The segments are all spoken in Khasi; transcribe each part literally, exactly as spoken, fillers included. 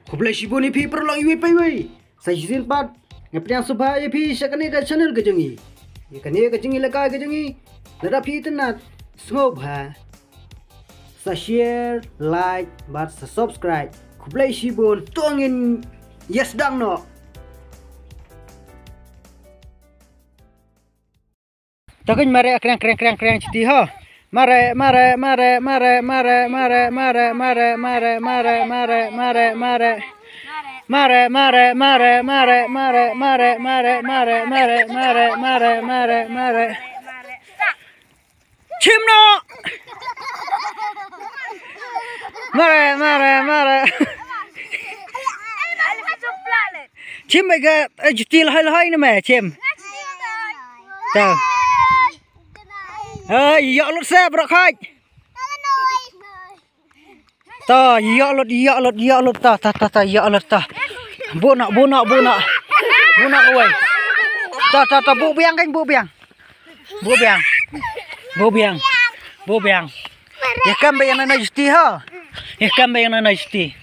Khublei shibun ïa phi paralok iwei pa iwei. Sa shisien pat nga pdiang sngewbha ïa phi sha kane ka channel ka jong ngi. Ïa kane ka jingïalehkai ka jong ngi. Lada phi itynnad, sngewbha sa share, like bad sa subscribe. Khublei shibun, to ngin ïa sdang noh. To keiñ, mare, kreng kreng kreng kreng, shuti ho. Mare, mare, mare. Mare, mare, mare. Mare, mare, mare. Shim noh. Mare, mare, mare. Shim, eh, ga, eh, shuti lhoi lhoi ne me, shim. To. Eh, ïoh lut se, bro, khaj. To, ïoh lut, ïoh lut, ïoh lut. To, to, to, to, ïoh lut, to. Buh noh, buh noh, buh noh. Buh noh kawei. To, to, to, buh biang keiñ, buh biang. Buh biang. Buh biang. Buh biang. Ïa kam beit ïa na na shuti ho. Ïa kam beit ïa na na shuti.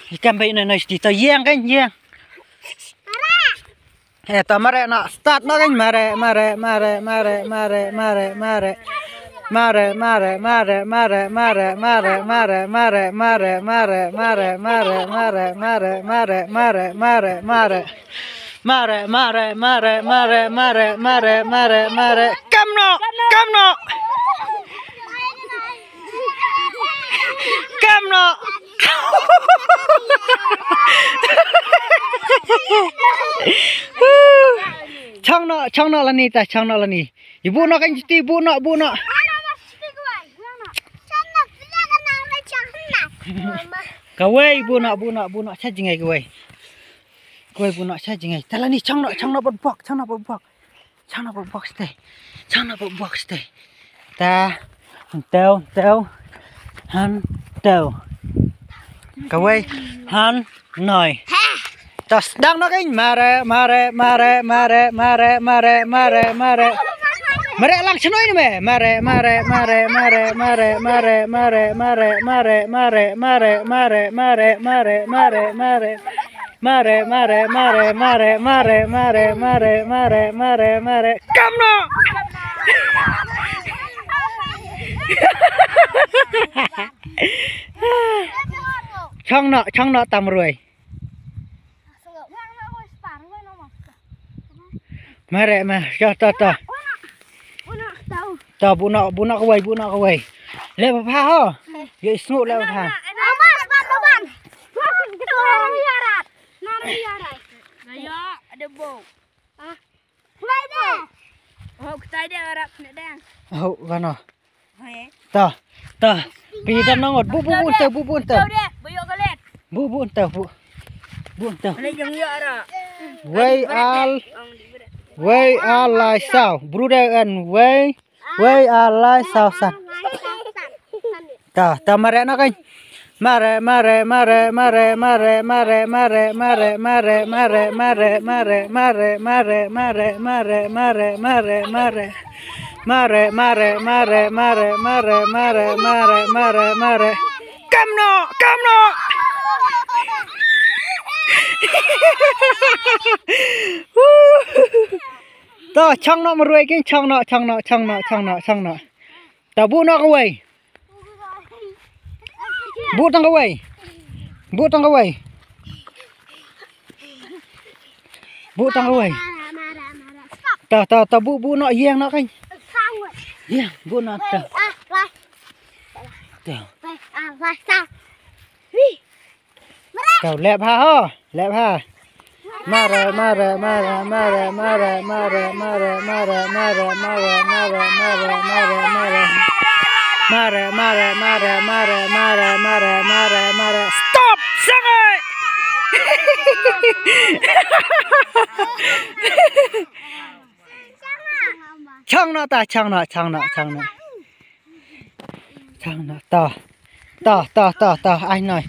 Ïa kam beit ïa na na shuti. To, ïeng keiñ, ïeng. Eh, to, mare noh, start noh keiñ, mare, mare, mare. Mare, mare, mare. Mare, mare, mare, mare, mare. Mare, mare, mare, mare. Mare, mare, mare, mare. Kam noh, kam noh. Kam noh. Chong noh, chong noh lani ta, chong noh lani. Ïa buh noh keiñ shuti, buh noh, buh noh. Kawei, buh noh, buh noh, buh noh. Sha jingngeit kawei. Kawei buh noh sha jingngeit. Ta lani, chong noh, chong noh bad bok, chong noh bad bok. Chong noh bad bok shatei. Chong noh bad bok shatei. Ta. Hangto, hangto. Hangto. Kawei. Hangno. Ta sdang noh keiñ. Mare, mare, mare. Mare lang shnoi ne me. Mare, mare, mare. Mare, mare, mare, mare, mare. Kam noh. Chong noh, chong noh tam ruai. Mare, ma, to, to, to. To, buh noh, buh noh kawei, buh noh kawei. Leh bha ho. Ïa sngew leh bha. Ho, kano. Ta, ta. Pi dan nangot. Bu, bu, bu, ente, bu, bu, ente. Bu, bu, ente, bu. Bu, ente. Wei al. Wei al lai saw. Bru de en wei. Wei al lai saw san. Ta, ta mare na kan. Mare, mare, mare, mare, mare. Mare, mare, mare, mare, mare, mare. Mare, mare, mare, mare, mare, mare, mare. Mare, mare, mare, mare, mare, mare, mare, mare, mare. Kam noh, kam noh. To, chong noh marwei kin, chong noh, chong noh, chong noh, chong noh, chong noh. To buh noh kawei. Buh tang kawei. Buh tang kawei. Buh tang kawei. To, to, to, buh, buh noh, ïeng noh kan. Ïeng, buh noh, to. To. To, leh bha ho, leh bha. Mare, mare, mare, mare, mare, mare, mare, mare, mare, mare, mare, mare, mare. Mare, mare, mare, mare, mare, mare, mare, mare. Stop! Sangai! Chong noh ta, chong noh, chong noh, chong noh. Chong noh ta. Ta, ta, ta, ta, ai noi.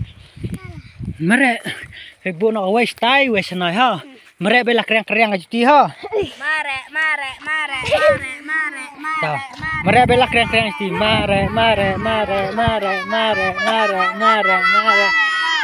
Mare, phi buh noh wei stai, wei shnoi ha. Mare, bela kriang kriang ka juti ha. Mare, mare, mare, mare, mare, mare. Ta. Mare, bela kriang kriang juti. Mare, mare, mare, mare, mare, mare, mare, mare.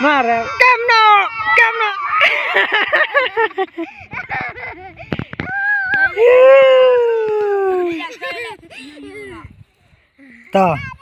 Mare, kam no, kam no. To.